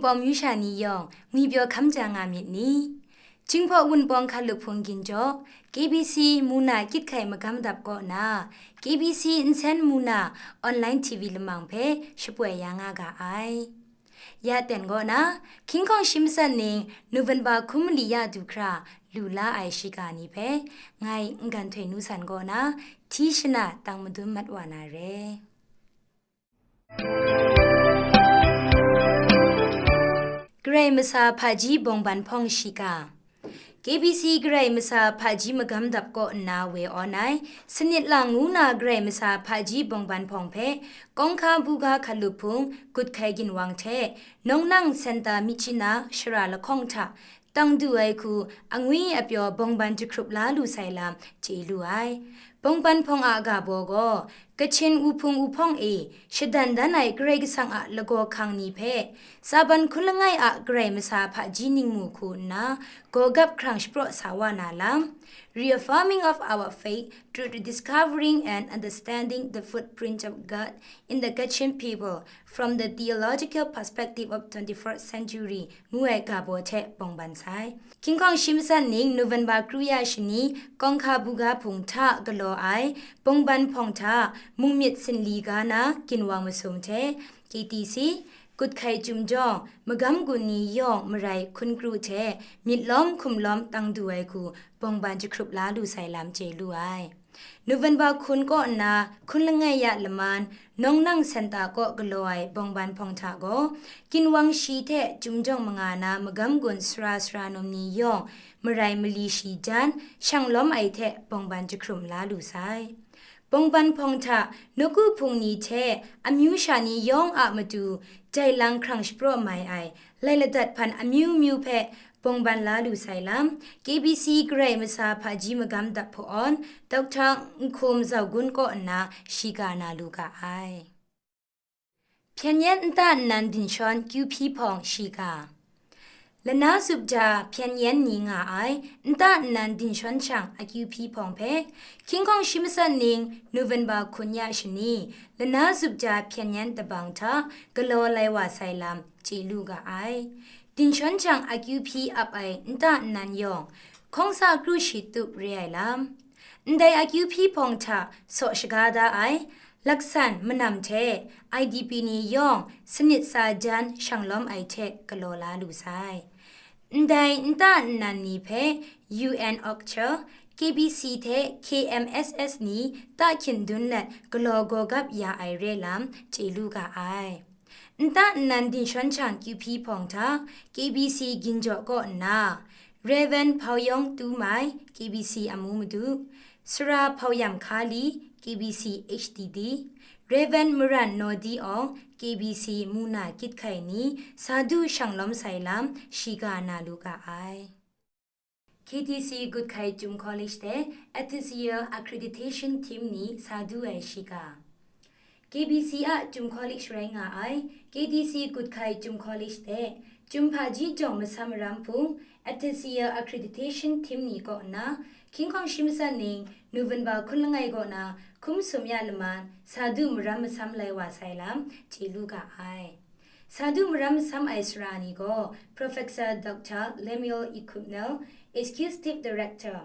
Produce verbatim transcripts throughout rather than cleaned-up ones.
Pawng myu sha ni yawng ngwi pyaw hkam ja nga myit ni? Jinghpaw Wunpawng Hkalup Hpung Ginjaw, K B C Muna Kyit Hkai Magam Dap kaw na, K B C Nsen Muna Online T V lamang hpe shapoi ya nga ga ai. Ya ten kaw na, hkying hkawng shi matsat ning November hkum mali ya du hkra lu la ai shiga ni hpe, ngai N-gan Htoi Nu San kaw na, hti shana tang madun mat wa na re. Karai Masa Hpaji Bawngban Hpawng Shiga. K B C Karai Masa Hpaji Magam Dap kaw nna we awn ai, sanit lang ngu na Karai Masa Hpaji Bawngban Hpawng hpe, Kawngka Buga Hkalup Hpung, Gut Hkai Ginwang hte, Nong Nang Senta Myitkyina Shara Lahkawng hta, tang du ai hku, angwi apyaw bawngban jahkrup la lu sai lam chye lu ai. Bawngban hpawng a ga baw gaw, Kachin wuhpung wuhpawng e shadan dan ai Karai Kasang a lagaw hkang ni hpe, Tsaban hkun langai a Karai Masa hpaji ningmu hku nna, gawgap hkrang shapraw sa wa na lam, Reaffirming of our faith through the discovering and understanding the footprint of God in the Kachin people from the theological perspective of twenty-first century ngu ai ga baw hte bawngban sai. Hkying hkawng shi matsat ning November kru ya shani Kawngka Buga Hpung hta galaw ai bawngban hpawng hta mung myit sinli ga na ginwang masum hte, K T C, Gut Hkai Chyum Jawng, Magam Gun ni yawng marai hkun kru hte myit lawm hkum lawm tang du ai hku bawngban jahkrup la lu sai lam chye lu ai. November hkun kaw nna hkun langai ya laman, Nong Nang Senta kaw galaw ai bawngban hpawng hta gaw, ginwang shi hte chyum jawng manga na Magam Gun sara sara num ni yawng marai mali shi jan shang lawm ai hte bawngban jahkrum la lu sai. Bawngban hpawng hta nawku hpung ni hte amyu sha ni yawng a matu jai lang hkrang shapraw mai ai, lai ladat hpan amyu myu hpe bawngban la lu sai lam, K B C Karai Masa Hpaji Magam Dap Hpawn, Doctor Nhkum Zau Gun kaw nna shiga na lu ga ai. Hpyen yen nta nnan dinshawn kyu hpyi hpawng shiga. Lana zup ja hpyen yen ni nga ai, nta nnan dinshawn shang akyu hpyi hpawng hpe, hkying hkawng shi matsat ning November hkun ya shani, lana zup ja hpyen yen tabang hta galaw lai wa sai lam chye lu ga ai. Dinshawn shang akyu hpyi ap ai nta nnan yawng, hkawng sa kru shi tup re ai lam. Ndai akyu hpyi hpawng hta saw shaga da ai, laksan manam hte I D P ni yawng sanit sa jan shang lawm ai hte galaw la lu sai. Ndai nta nnan ni hpe U N OCTAR, K B C hte K M S S ni tahkyin dun let galaw gawgap ya ai re lam chye lu ga ai. Nta nnan dinshawn shang kyu hpyi hpawng hta, K B C Ginjaw kaw nna, Rev. Hpau Yawng Tu Mai, K B C amu madu, Sara Hpau Yam Hkali, K B C H D D, Rev. Maran Naw Di Awng, K B C Muna Kyit Hkai ni sa du shang lawm sai lam shiga na lu ga ai. K T C Gut Hkai Chyum College hte Athesia Accreditation Team ni sa du ai shiga. K B C a Chyum College rai nga ai, K T C Gut Hkai Chyum College hte Chyum Hpaji Jawng Masam Maram Hpung, Athesia Accreditation Team ni kaw nna, hkying hkawng shi matsat ning November hkun langai kaw na hkum sum ya laman sa du maram masam lai wa sai lam chye lu ga ai. Sa du maram masam ai sara ni gaw, Professor Doctor Lemuel Ikupnel, Executive Director,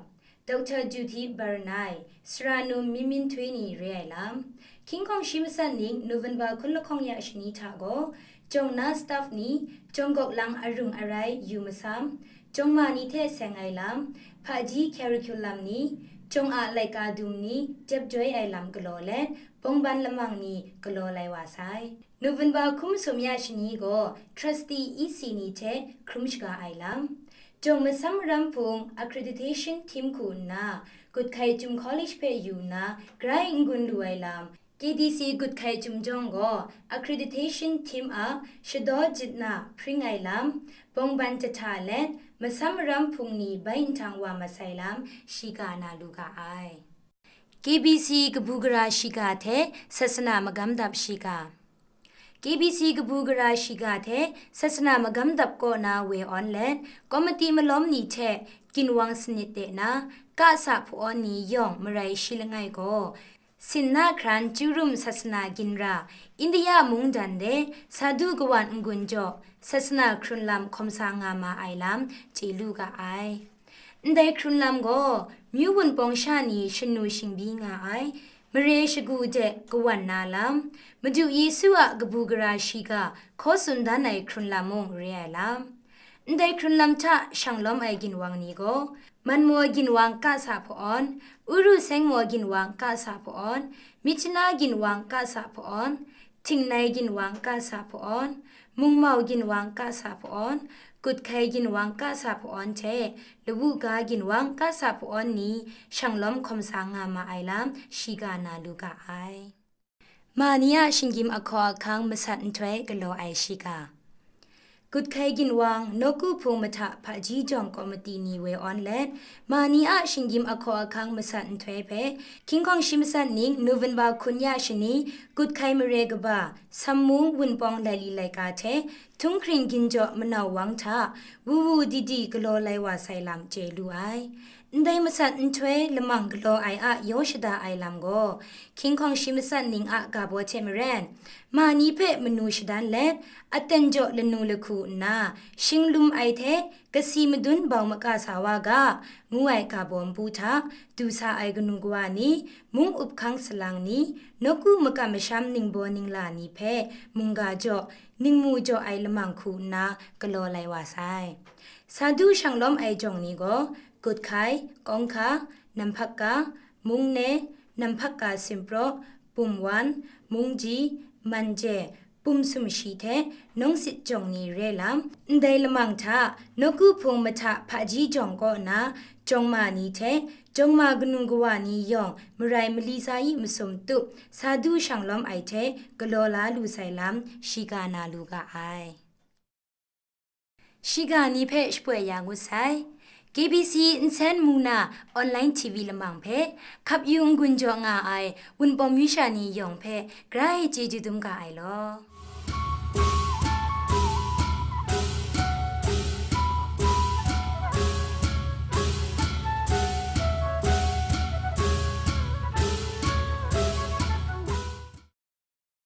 Doctor Judy Barnai, Sara Num Min Min Htoi ni re ai lam. Hkying hkawng shi matsat ning November hkun lahkawng ya shani hta gaw, jawng na staff ni, jawng gawk lang arung arai yu masam, jawng ma ni hte seng ai lam, hpaji curriculum ni, jawng a laika dum ni, jep joi ai lam galaw let, bawngban lamang ni galaw lai wa sai. November hkum sum ya shani gaw trustee E C ni hte hkrum shaga ai lam. Jawng Masam Maram Hpung Accreditation Team hku nna, Gut Hkai Chyum College hpe yu nna grai n-gun lu ai lam, K T C Gut Hkai Chyum Jawng gaw Accreditation Team a shadaw jit na hpring ai lam, bawngban jahta let, Masam Maram Hpung ni bai nhtang wa masai lam, shiga na lu ga ai. K B C kabu gara shiga hte sasana magam dap shiga. K B C kabu gara shiga hte sasana magam dap kaw na we awn let, komiti malawm ni hte ginwang sanit de na, kasa hpu-awn ni yawng marai shi langai gaw, Sin na hkran Churum sasana ginra, India mungdan de Sadu kawan n-gun jaw sasana hkrun lam hkawm sa nga ma ai lam chye lu ga ai. Ndai hkrun lam gaw myu wunpawng sha ni shanu shingbyi nga ai, mare shagu de kawan na lam, Madu Yesu a kabu gara shiga hkaw tsun dan ai hkrun lam mung re ai lam. Ndai hkrun lam hta shanglawm ai ginwang ni gaw, Manmaw ginwang Kasa Hpa-awn, Uru Sengmaw ginwang Kasa Hpa-awn, Michina ginwang Kasa Hpa-awn, Htingnai ginwang Kasa Hpa-awn, Mungmau ginwang Kasa Hpa-awn, Kuthkai ginwang Kasa Hpa-awn hte Lawu ga ginwang Kasa Hpa-awn ni shanglawm hkawm sa nga ma ai lam shiga na lu ga ai. Ma ni a shinggyim ahkaw ahkang masat nhtoi galaw ai shiga. Kuthkai ginwang, nawku hpung mahta hpaji jawng kawmati ni woi awn let, ma ni a shinggyim ahkaw ahkang masat nhtoi hpe, Hkying hkawng shi masat ning November hkun ya shani, Kuthkai mare kaba, Sammung wunpawng laili laika hte, Htunghkring ginjaw manau wang hta, wu wu di di galaw lai wa sai lam chye lu ai. Ndai masat nhtoi lamang galaw ai a yaw shada ai lam gaw, Hkying hkawng shi masat ning a ga baw hte maren, ma ni hpe manu shadan let, aten jaw lanu lahku nna, shinglum ai hte kasi madun bau maka sa wa ga, ngu ai ga baw npu hta, du sa ai kanu kawa ni, mung up hkang salang ni, nawku makam masham ningbaw ningla ni hpe mungga jaw, ningmu jaw ai lamang hku nna galaw lai wa sai. Sadu shanglawm ai jawng ni gaw, Kuthkai, Kawngkha, Namhpakka, Mungne, Namhpakka Simpraw, Pumwan, Mungji, Manje, Pum Sumshi hte Nawngsit jawng ni re lam, ndai lamang hta nawku hpung mahta hpaji jawng kaw na jawng ma ni hte jawng ma kanu kawa ni yawng marai mali sa yi masum tup sa du shanglawm ai hte galaw la lu sai lam shiga na lu ga ai. Shiga ni hpe shapoi ya ngut sai. K B C nsen mu na online T V lamang hpe hkap yu n-gun jaw nga ai Wunpawng myu sha ni yawng hpe grai chyeju dum ga ai law.